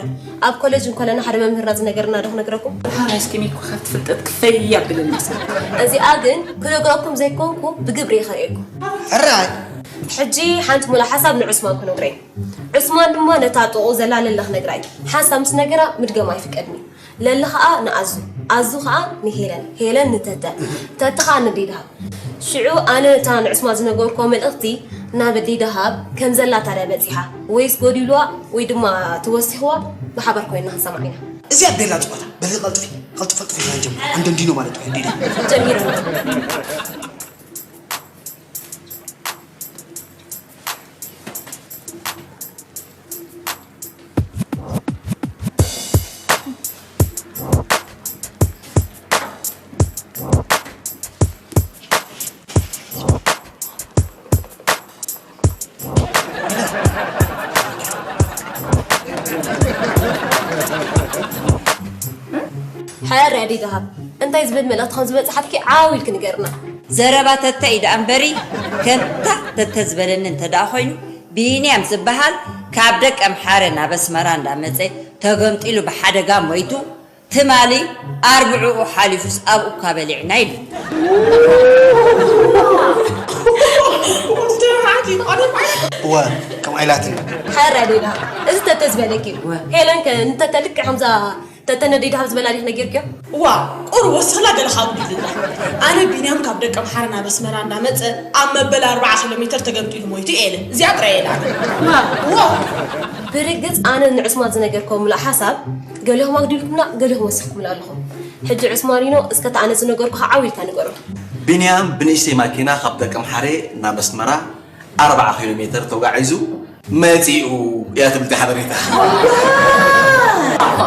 ኣብ ኮለጅ እንኮለና ሓደ መምህርና ዝነገረና ዶ ክነግረኩም? ደሓር ሃይስኩል ሚልኩ ካብ ትፍልጠት ክፈይ ኣብለኒ ሰብ። እዚኣ ግን ክነግረኩም ዘይኮንኩ ብግብሪ እየ ከርእየኩም። ሕራይ ሕጂ ሓንቲ ሙሉእ ሓሳብ ንዑስማን ክነግሮ እየ። ዑስማን ድማ ነታ ጥቕኡ ዘላ ለለ ክነግራ እዩ። ሓንሳብ ምስ ነገራ ምድገም ኣይፍቀድን እዩ። ለሊ ኸኣ ንኣዙ፣ ኣዙ ኸኣ ንሄለን፣ ሄለን ንተተ፣ ተተ ኸኣ ንዴድሃብ። ሽዑ ኣነ እታ ንዑስማን ዝነገርክዋ መልእኽቲ ናብ ኣዴድሃብ ከም ዘላ ታዲያ በጺሓ ወይስ ጎዲሉዋ ወይ ድማ ተወሲኽዋ ብሓባር ኮይንና ክንሰምዓ ኢና። እዚኣ ቤላ ጸወታ በዚ ቀልጥፊ ቀልጥፍ ቀልጥፍ ኢልና ንጀምሮ። ኣንደንዲኖ ማለት እዩ ኣዴድሃብ። ጀሚርና። ሓያል ርኣያ ዴድሃብ እንታይ ዝብል መልእኽቲ ከም ዝበጽሓትኪ ዓው ኢልኪ ንገርና። ዘረባ ተተ እዩ ደኣ እምበሪ ከምታ ተተ ዝበለኒ እንተ ደኣ ኮይኑ ቢንያም ዝበሃል ካብ ደቀምሓረ ናብ ኣስመራ እንዳመጸ ተገምጢሉ ብሓደጋ ሞይቱ ትማሊ ኣርብዕኡ ሓሊፉስ ኣብኡ እኳ በሊዕና ኢሉ። እወ ከምኣ ኢላትኒ። ሓራ ዴላ እዚ ተተ ዝበለኪ እዩ። ሄለን ከ ንተተ ልክዕ ከምዛ ተተ ነዲዳ ካብ ዝበላ ዲኽ ነጊርክዮ? እዋ ቁሩብ ወሲኽላ ገለ ካብ ጉዲልላ። ኣነ ቢንያም ካብ ደቀምሓረ ናብ ኣስመራ እንዳመጸ ኣብ መበል ኣርብዓ ኪሎ ሜተር ተገምጢሉ ሞይቱ እየ ኢለ። እዚኣ ጥራይ እየ ኢለ ኣነ። እዋ ብርግጽ ኣነ ንዑስማን ዝነገርክዎ ምሉእ ሓሳብ ገሊኹም ኣጉዲልኩምላ ገሊኹም ወሲኽኩምላ ኣለኹም። ሕጂ ዑስማኒኖ እስከ እታ ኣነ ዝነገርኩኻ ዓው ኢልካ ንገሮ። ቢንያም ብንእሽተይ ማኪና ካብ ደቀምሓረ ናብ ኣስመራ ኣርብዓ ኪሎ ሜተር ተጓዒዙ መጺኡ እያ ትብል እታ ሓበሬታ።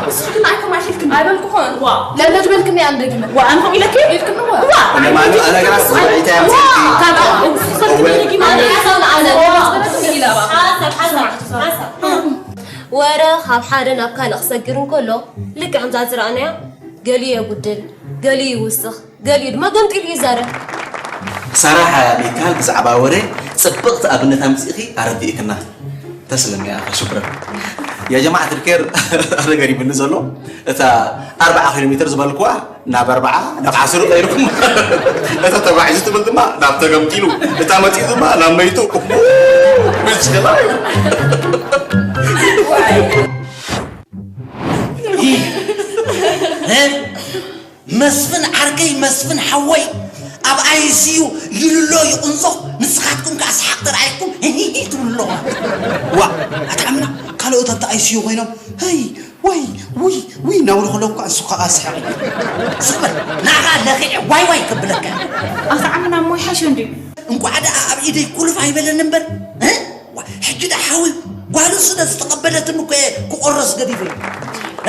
ንስኺ ግን ኣይከማሽልክን። ኣይበልኩኹን። ለለ ዝበልክኒ እያ እንደግመ። ዋ ኣነ ከምኡ ኢለኪ? ኢልክኒ ዋ። እነ ማለት ኣነ ግራ ስምዒት እያ መጺእኪ። ካብ ንስኺ ሰልኪ ደጊማ ኣነ ሓሳብ ኣነ ሓሳብ ሓሳብ ሓሳብ ወረ ካብ ሓደ ናብ ካልእ ክሰግር እንከሎ ልክዕ ከምዛ ዝረኣናያ ገሊኡ የጉድል፣ ገሊኡ ይውስኽ፣ ገሊኡ ድማ ገምጢሉ ይዛረብ። ሳራ ሚካል ብዛዕባ ወረ ጽብቕቲ ኣብነት ኣምጺእኺ ኣረዲእክና። ተስለም እያ ሽኩረን። ያ ጀማዓት ልኬር ኣነ ገሪሙኒ ዘሎ እታ ኣርብዓ ኪሎ ሜትር ዝበልክዋ ናብ ኣርባዓ ናብ ዓስር ቀይርኩም። እታ ተባዒሱ ትብል ድማ ናብ ተገምጢሉ፣ እታ መፂኡ ድማ ናብ መይቱ። ብጭላ እዩ። እ? መስፍን ዓርከይ፣ መስፍን ሓወይ፣ ኣብ ኣይሲዩ ይልሎ ይቕንዞ፣ ንስኻትኩም ከኣ ሰሓቕ ተረኣይኩም ሂሂሂ ትብሉ ኣለኹም። ዋ፣ ኣታ ዓምና፣ ካልኦት ኣብቲ ኣይሲዩ ኮይኖም፣ "ሀይ፣ ወይ፣ ውይ፣ ውይ" እናበሉ ከለዉ እኳ ንሱ ከኣ ስሕቕ እዩ። ስቕ በል፣ ንዓኻ ለኺዐ ዋይ ዋይ ከብለካ። ኣታ ዓምና እሞ ይሓሾ እንድዩ። እንቋዕ ደኣ ኣብ ኢደይ ኩልፍ ኣይበለን እምበር፣ እ? ዋ፣ ሕጂ ደኣ ሓዊ ጓሉ ስለ ዝተቐበለትኒ እኮ እየ ክቆረስ ገዲፈ።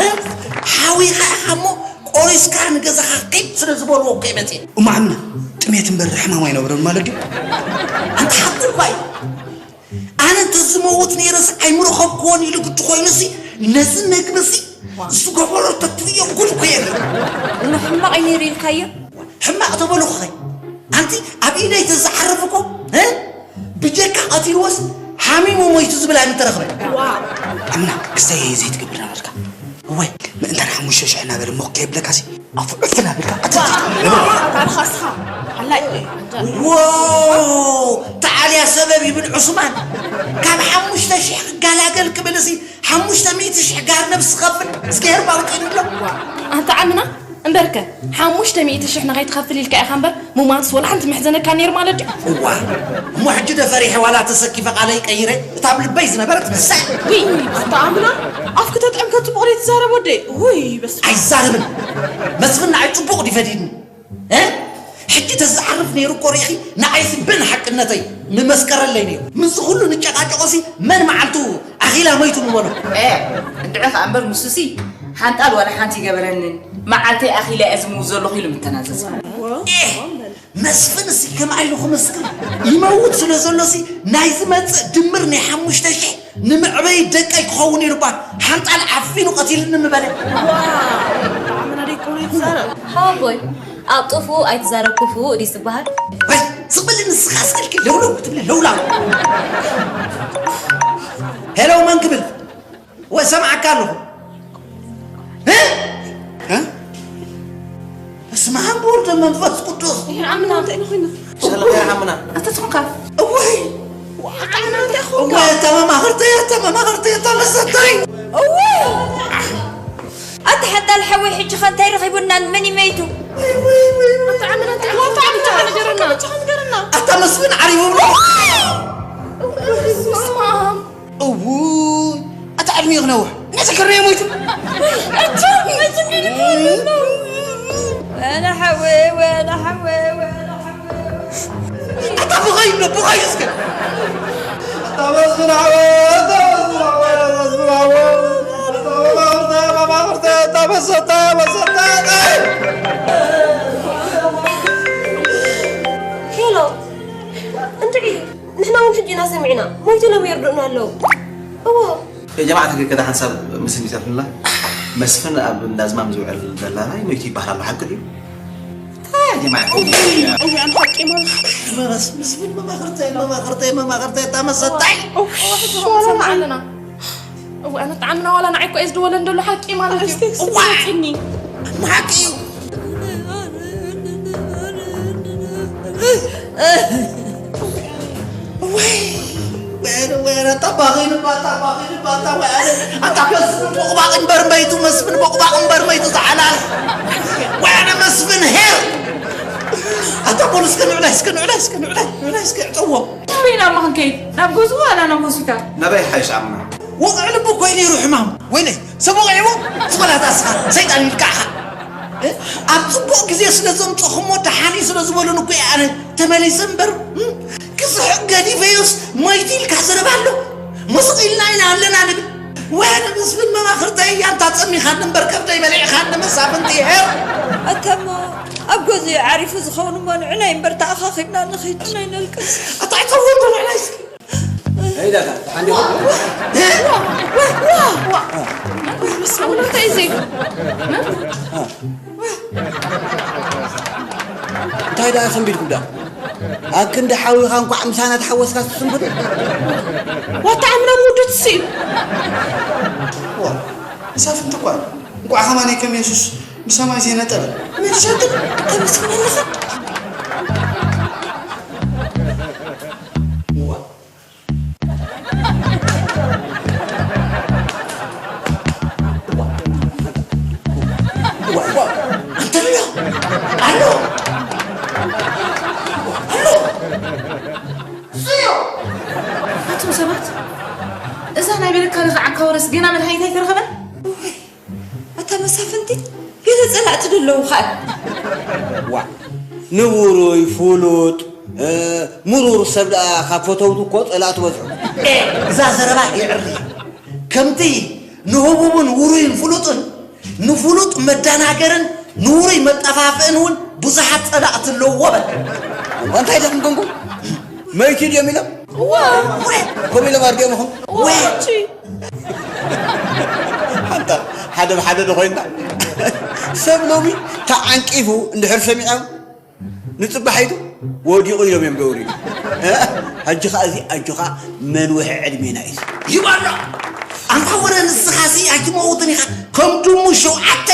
እ? ሓዊኻ ኢኻ እሞ ቆሪስካ ንገዛኻ ቂጥ ስለ ዝበልዎ እኮ እየ መፅየ። እሞ ዓምና፣ ጥሜት እምበር ሕማም ኣይነብርን ማለት ድዩ? ኣንታ ሓቂ እኳ እዩ። ኣነ እንተዝመውት ነይረስ ኣይምረኸብክዎን ኢሉ ግዲ ኮይኑሲ ነዚ መግብሲ ዝገበሮ ተትርእዮ ጉድ እኮ የርኢ። እሞ ሕማቕ እዩ ነይሩ ኢልካዮ? ሕማቕ ተበልኹኸ? ኣንቲ ኣብ ኢደይ ተዝዓርፍ እኮ፣ እ? ብጀካ ቀቲልዎስ ሓሚሙ ሞይቱ ዝብል ኣይምተረኽበን። ኣምና ክስተይ ዘይትገብር ነበርካ። እወ፣ ምእንታን ሓሙሽተ ሽሕ እናበለ ሞክ ከየብለካሲ፣ ኣፉ ዕፍን ኣቢልካ ቀትል ዘይትብል ነበርካ። ኣልኻስኻ፣ ኣላይ። ዎ፣ ተዓልያ ሰበብ ይብል ዑስማን። ካብ ሓሙሽተ ሽሕ ክገላገል ክብልሲ፣ ሓሙሽተ ሚእቲ ሽሕ ጋር ነብሲ ከፍል፣ እስኪ ሄር ባውቂ ንብሎ። ኣንታ ዓምና፣ እምበርከ፣ ሓሙሽተ ሚእቲ ሽሕ ንኸይትኸፍል ኢልካ ኢኻ እምበር፣ ሙማትስ ወላ ሓንቲ ምሕዘነካ ነይሩ ማለት ድዩ? እዋ፣ እሞ ሕጂ ዶ ፈሪሐ ዋላ ተሰኪፈ ቃለይ ቀይረ፣ እታ ኣብ ልበይ ዝነበረት ንሳ። ውይ፣ ኣታ ኣምና፣ ኣፍ ክተጥዕም ከጽቡቕ ዘይትዛረብ ወደይ። ውይ፣ በስመ ኣብ። ኣይዛረብን። መስፍን ንዓይ ጽቡቕ ድዩ ፈዲድኒ? እ? ሕጂ ተዝዓርፍ ነይሩ እኮ ርኢኺ፣ ንዓይሲ በን ሓቅነተይ ምመስከረለይ ነይሩ። ምስዚ ኩሉ ንጨቃጨቆሲ መን መዓልቱ ኣኺላ ሞይቱ ምበሎ? ኤ፣ እንድዒ ኸኣ እምበር ንሱሲ ሓንጣል ዋላ ሓንቲ ይገበረንን። መዓልተይ ኣኺለ እየ ዝምውት ዘለኹ ኢሉ ምተናዘዝ። ኤ፣ መስፍንሲ ከማይ ኢሉ ክምስክር ይመውት ስለ ዘሎሲ፣ ናይ ዝመጽእ ድምር ናይ ሓሙሽተ ሽሕ ንምዕበይ ደቀይ ክኸውን ኢሉ እባ ሓንጣል ዓፊኑ ቀቲልኒ ምበለ። ዋው፣ ብጣዕሚ ናደይ ኮነ ይዛረብ። ሓወቦይ፣ ኣብ ጥፉእ ኣይትዛረብ ክፉእ ድዩ ዝበሃል? ወይ፣ ስቕ በሊ ንስኻ ስልኪ ለውለው ክትብሊ ለውላው። ሄሎ፣ መን ክብል? ወይ፣ ሰምዓካ ኣለኹ። እ? እ? በስመ ኣብ ወወልድ ወመንፈስ ቅዱስ። ይርዓምና እንታይ ነው ኮይና? ሰላም ይርዓምና። ኣታ ትኾንካ? እወይ። ዋዓና እንታይ ኾንካ? እወይ፣ ኣታ መማኽርተይ፣ ኣታ መማኽርተይ፣ ኣታ መሰታይ። እወይ። ኣታ ሓንጣል ሓወይ፣ ሕጂ ኸ እንታይ ረኺቡና? መን ይመይቱ? ወይ፣ ወይ፣ ወይ፣ ወይ። ኣታ ዓምና እንታይ ኾንካ? ኣታ ዓምና እንታይ ኾንካ? ንገረና። ኣታ መስፍን ዓሪቡ። እወይ፣ በስመ ኣብ። እውይ፣ ኣታ ዕድሚኡ ክነውሕ። ነዚ ክርዮ ሞይቱ። ወላ ሓወይ፣ ወላ ሓወይ፣ ወላ ሓወይ። ኣታ ብኸይ እብሎ፣ ብኸይ እስከ። ኣታ መስፍን ሓወይ፣ ኣታ መስፍን ሓወይ፣ ኣታ መስፍን ሓወይ። ኣታ መማኽርተይ፣ ኣታ መማኽርተይ፣ ኣታ መሰታ፣ መሰታ። ሄሎ፣ እንድዒ። ንሕና እውን ሕጂ ኢና ሰሚዕና። ሞይቱ ኢሎም የርድኡና ኣለዉ። እዎ። የጀማዓ ተገከደ ሓንሳብ ምስል ይተፍንላ። መስፍን ኣብ እንዳ ዝማም ዝውዕል ደላላይ ሞይቱ ይበሃል ኣሎ፣ ሓቂ ድዩ? ታይ የጀማዓ ተገከደ? እውይ፣ ኣነ ሓቂ ማለት። በስ፣ መስፍን መማኽርተይ፣ መማኽርተይ፣ መማኽርተይ፣ እታ መሰጣይ። እውይ፣ ሰማዕ ኣለና። እዋ፣ ኣነ ጣዕምና ዋላ ንዓይ እኮ እዩ ዝድወለን ዘሎ ሓቂ ማለት እዩ። እስቲ፣ እስቲ እዋ! መፂኒ። ሓቂ እዩ። ወይ፣ ወይ፣ ወይ፣ ኣታ ባኺን እባ፣ ኣታ ባኺን እባ፣ ኣታ ወይ ኣነ፣ ኣታ መስፍን ቦቕባቕ እምበር መይቱ፣ መስፍን ቦቕባቕ እምበር መይቱ ዝሓላል። ወይ ኣነ መስፍን ሄር። ኣታ ፖሊስ ከ ንዕላይ እስከ፣ ንዕላይ እስከ፣ ንዕላይ፣ ንዕላይ እስከ፣ ዕጠዎ። ናበይ ኢና እሞ ክንከይድ? ናብ ገዝኡ ዋላ ናብ ሆስፒታል? ናበይ ሓይሽ ዓምና? ወቕዒ ልቢ እኮ እዩ ነይሩ ሕማሙ። ወይለይ፣ ሰብ ወቒዕዎ? ዝቐላታ እስኻ፣ ሰይጣን ኢልካ ኢኻ። እ? ኣብ ጽቡቕ ግዜ ስለ ዘምጸኹሞ ደሓን እዩ ስለ ዝበሉን እኮ እየ ኣነ ተመሊሰ እምበር፣ እ? ክስሕቕ ገዲፈዮስ ሞይቱ ኢልካ ዘረባ ኣሎ? ሞስቕ ኢልና ኢና ኣለና ንብል። ወያነ መስፍን መማኽርተይ እያ እንታ ጸሚኻኒ እምበር ከብደይ በሊዕኻኒ መሳፍንቲ ይሄር። ኣታ እሞ ኣብ ገዝኡ ዓሪፉ ዝኸውን እሞ ንዕናይ እምበር ተኣኻኺብና ንኸይድ፣ ንዕናይ ነልቅስ። ኣታ ዕጸዎ እንዶ ንዕናይ እስኪ። ሄይ ዳታ፣ ተሓንዲኹም? እንታይ እዩ እዚ? እንታይ ደኣ ሰንቢድኩም ደኣ? ኣብ ክንዲ ሓዊኻ እንኳዕ ምሳና ተሓወስካ ትስንብዱ? ዋታ ዓምና ሙዱት ስኢሉ። ዋ፣ መሳፍንቲ እኳ እንኳዕ ከማነይ ከም የሱስ ብሰማይ ዘይነጠበ። ምን ሸግር ተመስገን ኣለኻ? ዋይ፣ ዋይ፣ ኣንተ ኣሎ፣ ኣሎ፣ ኣሎ። ስዮ! ኣቱም ሰባት፣ እዛ ናይ በለካኒ ዝዓካ ወረስ ገና መድሃኒት ኣይተረኸበን? ኣታ መሳፍንቲ፣ ገለ ጸላእቲ ዶ ኣለዉ ኸኣ? ዋ፣ ንውሩይ፣ ፍሉጥ፣ እ፣ ምሩር ሰብ ደኣ ካብ ፈተውቱ እኮ ጸላእቲ በዝሑ። ኤ፣ እዛ ዘረባ የዕሪ። ከምቲ ንህቡብን ውሩይን ፍሉጥን፣ ንፍሉጥ መደናገርን ንውሩይ መጠፋፍእን እውን ብዙሓት ጸላእቲ ኣለውዎ በል። እንታይ ደኹም ኮንኩም? መይቲ ድዮም ኢሎም? እዋ። ወይ፣ ከምኡ ኢሎም ኣርዲኦም ኢኹም? እዋ፣ ወይ። ኣንታ ሓደ ብሓደ ዶ ኮይንና? ሰብ ሎሚ ተዓንቂፉ እንድሕር ሰሚዖም ንጽባሒቱ ወዲቑ ኢሎም እዮም ደውሪ። ሕጂ ኸኣ እዚ ኣጆኻ መንውሒ ዕድሜና እዩ። ይባሎ ኣንታ ወረ ንስኻሲ ኣይትመውትን ኢኻ። ከም ድሙ ሸውዓተ